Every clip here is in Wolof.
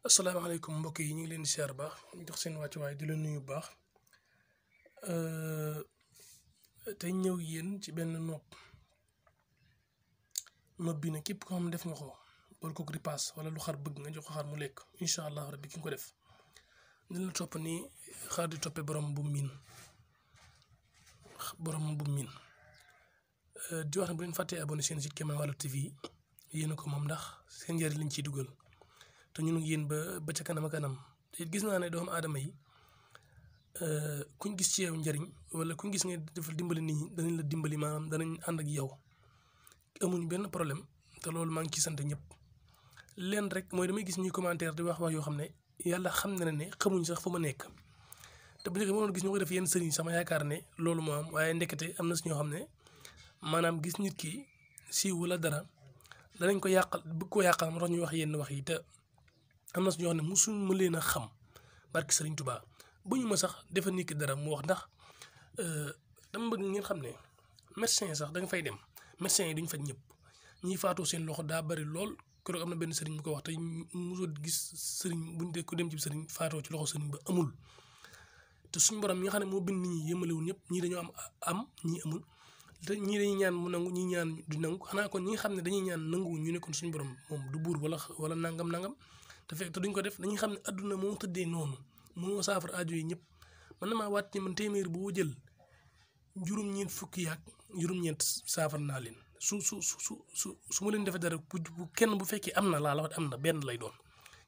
asalaamaaleykum mbokk yi ñu ngi leen di siyaar baax ñu jox seen wàccuwaay di leen nuyu bu baax tey ñëw yéen ci benn nopp bi ne képp ko xam def nga ko bool ko ripaas wala lu xar bëgg nga jox ko xar mu lekk incha allah rabbi ki nga ko def dina la topp ni xar di toppee borom bu miin di wax ne bu leen fàttee abonné seen site Kémane Walo TV yéen a ko moom ndax seen njëriñ lañ ciy dugal te ñun ak yéen ba ca kanam a kanam te gis naa ne doomu aadama yi kuñ gis ci yow njëriñ wala kuñ gis nga dafa dimbali nit ñi danañ la dimbali maanaam danañ ànd ak yow amuñ benn problème te loolu maa ngi ciy sant ñëpp leen rek mooy damay gis ñuy commentaire di wax yoo xam ne yàlla xam na ne xamuñ sax fa ma nekk te bu njëkk mënoon gis ñu ko def yenn sëriñ sama yaakaar ne loolu moo am waaye ndekete am na si ñoo xam ne maanaam gis nit ki siiw wala dara danañ ko yàqal bëgg ko yàqal moo tax ñuy wax yenn wax yi te am na si ñoo xam ne mosuñ ma leen a xam barki Sëriñ Tuubaa bu ñu ma sax defa nit ki dara mu wax ndax dama bëgg ngeen xam ne médecin sax da nga fay dem médecin yi duñ faj ñëpp ñiy faatoo seen loxo daa bari lool keroog am na benn sëriñ bu ko wax te mosoo gis sëriñ buñ de ku dem ci sëriñ faatoo ci loxo sëriñ ba amul te suñ borom ñi nga xam ne moo bind nit ñi yëmalewul ñëpp ñii dañoo am ñii amul te ñii dañuy ñaan mu nangu ñii ñaan du nangu xanaa kon ñi nga xam ne dañuy ñaan nangu ñu ne kon suñu borom moom du buur wala nangam te fekk te duñ ko def dañuy xam ne adduna moo tëddee noonu moo saafara aajo yi ñëpp man na maa wàcc man téeméer boo jël juróom-ñeent fukki yaag juróom-ñeent saafara naa leen su ma leen defee dara bu kenn bu fekkee am na laa la wax am na benn lay doon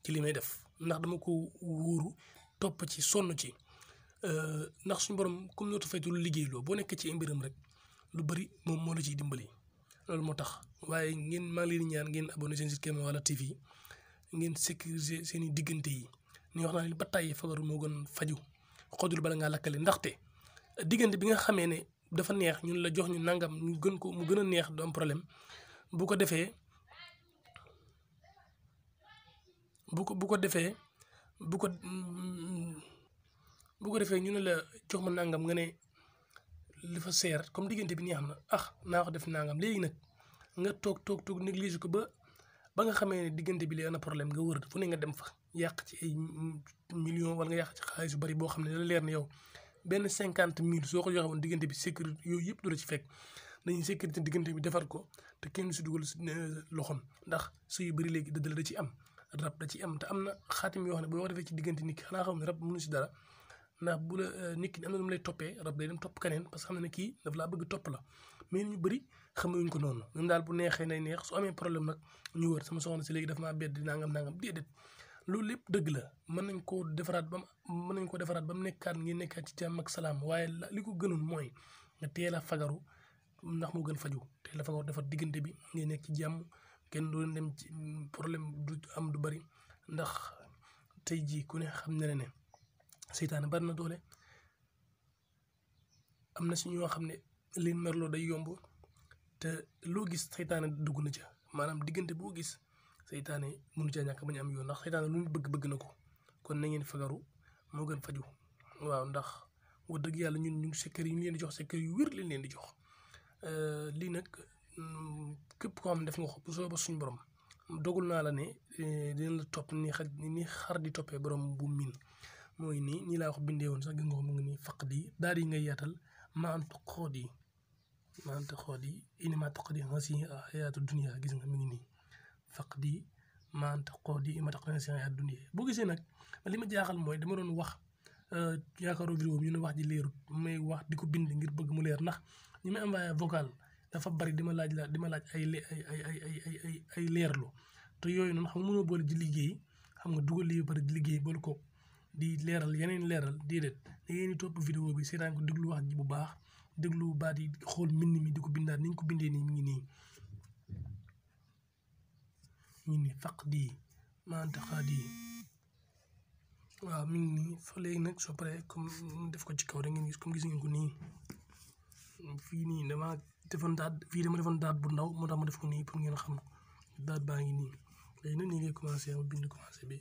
ci li may def ndax dama ko wóoru topp ci sonn ci ndax suñu borom comme ñoo ta faytu lu liggéey loo boo nekkee ci mbiram rek lu bari moom moo la ciy dimbali loolu moo tax waaye ngeen maa ngi leen di ñaan ngeen abonné seen site Kémane Walo TV ngeen sécuriser seen i diggante yi ni wax naa leen ba tàyyi fagaru moo gën faju xojul bala ngaa lakkale ndaxte diggante bi nga xamee ne dafa neex ñun la jox ñu nangam ñu gën ko mu gën a neex du am problème bu ko defee ñu ne la jox ma nangam nga ne li fa seer comme diggante bi neex na naa ko def nangam léegi nag nga toog néglige ko ba nga xamee ne diggante bi lee na problème nga wër fu ne nga dem fa yàq ci ay millions wala nga yàq ci xaalis yu bari boo xam ne la leer na yow benn 50 000 soo ko joxe woon diggante bi sécurité yooyu yëpp du la ci fekk dañuy sécurité diggante bi defar ko te kenn si dugal loxoom ndax su yu bëri léegi dëddale da ci am rab da ci am te am na xaatim yoo xam ne boo ko defee ci diggante nit ki xanaa xam ne rab mënu si dara ndax bu la nit ki am na lu mu lay toppee rab day dem topp keneen parce que xam ne kii daf laa bëgg topp la mais ñu bëri xamuñ ko noonu ñun daal bu neexee nay neex su amee problème nag ñu wër sama soxna si léegi daf maa bedd nangam déedéet loolu lépp dëgg la mën nañ koo defaraat ba mu nekkaat ngeen nekkaat ci jàmm ak salaam waaye li ko gënoon mooy nga teel a fagaru ndax moo gën faju teel a fagaru defar diggante bi ngeen nekk ci jàmm kenn doon dem ci problème du am du bari ndax tey jii ku ne xam ne ne seytaane bari na doole am na si ñoo xam ne leen merloo day yomb te loo gis seytaane dugg na ca maanaam diggante boo gis seytaane mënu caa ñàkk bañ am yoon ndax seytaane lu ñu bëgg na ko kon na ngeen fagaru moo gën faju waaw ndax wax dëgg yàlla ñun ñu secret yi ñu leen di jox secret yu wér lañ leen di jox lii nag képp koo xam ne def nga ko bu soobee suñu borom dogul naa la ne dina la topp ni xar di toppee borom bu miin mooy nii laa wax bindee woon sax gën nga ko mu ngi nii faq di daal di ngay yaatal maanta xoot yi inima taqdi hasi hayatu dunia gis nga mi ngi nii faq di maanta xoot yi inima taqdi hasi hayatu dunia boo gisee nag li ma jaaxal mooy dama doon wax yaakaaroo vidéo bi ñu ne wax ji leerut may wax di ko bind ngir bëgg mu leer ndax ñi may envoyé vocal dafa bari di ma laaj ay leerlu te yooyu noonu xam nga mënoo boole di liggéey xam nga dugal lii bari di liggéey boole ko di leeral yeneen leeral déedéet da ngeen di topp vidéo bi seetaan ko déglu wax ji bu baax déglu baat yi xool mbind mi di ko bindaat ni ñu ko bindee nii mi ngi nii faq di maanta xaat yi waaw mi ngi nii fa léegi nag soo paree comme def ko ci kaw da ngeen gis comme gis ngeen ko nii fii nii dama defoon daat bu ndaw moo tax ma def ko nii pour ngeen xam daat baa ngi nii léegi nag nii ngay commencé ma bind commencé bi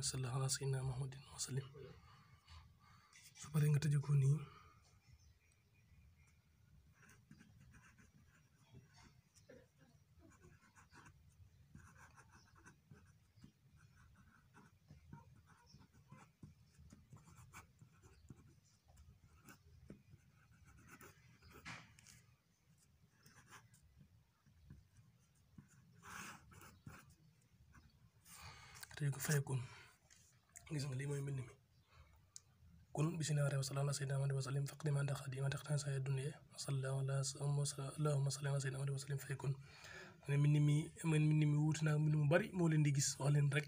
sallallahu ala sayyidina Muhammadin wa sallim su paree nga tëjee ko nii tëjee ko fayakun gis nga lii mooy mbind mi kun bismillaahi wa sallallahu ala sayyidina Muhammadin wa sallim faqdi ma daxadi ma taxtan sa dunya allahumma salli ala sayyidina Muhammadin wa sallim fayakun mbind mi wuute naag mbind mu bari moo leen di gis wax leen rek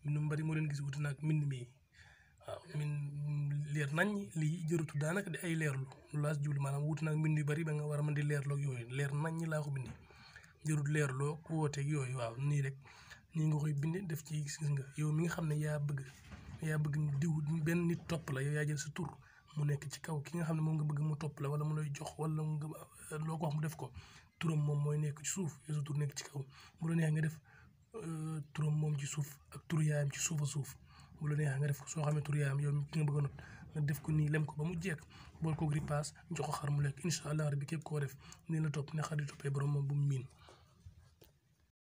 mbind mu bari moo leen gis wuute naag mbind mi waaw leer nañ lii jërutu daanaka di ay leerlu lu laas jublu maanaam wuute naag mbind yu bari ba nga war a mën di leerloo ak yooyu leer nañ laa ko bind jërut leerloo ku wooteeg yooyu waaw nii rek nii nga koy bind def ci gis nga yow mi nga xam ne yaa bëgg diw benn nit topp la yow yaa jël sa tur mu nekk ci kaw ki nga xam ne moom nga bëgg mu topp la wala mu lay jox wala loo ko wax mu def ko turam moom mooy nekk ci suuf yow sa tur nekk ci kaw bu la neex nga def turam moom ci suuf ak turu yaayam ci suuf a suuf bu la neex nga def ko soo xamee turu yaayam yow ki nga bëgg a not nga def ko nii lem ko ba mu jekk bool ko ripaas jox ko xar mu lekk incha allah rabbi képp koo def nii la topp ne xar di toppee borom moom bu mu miin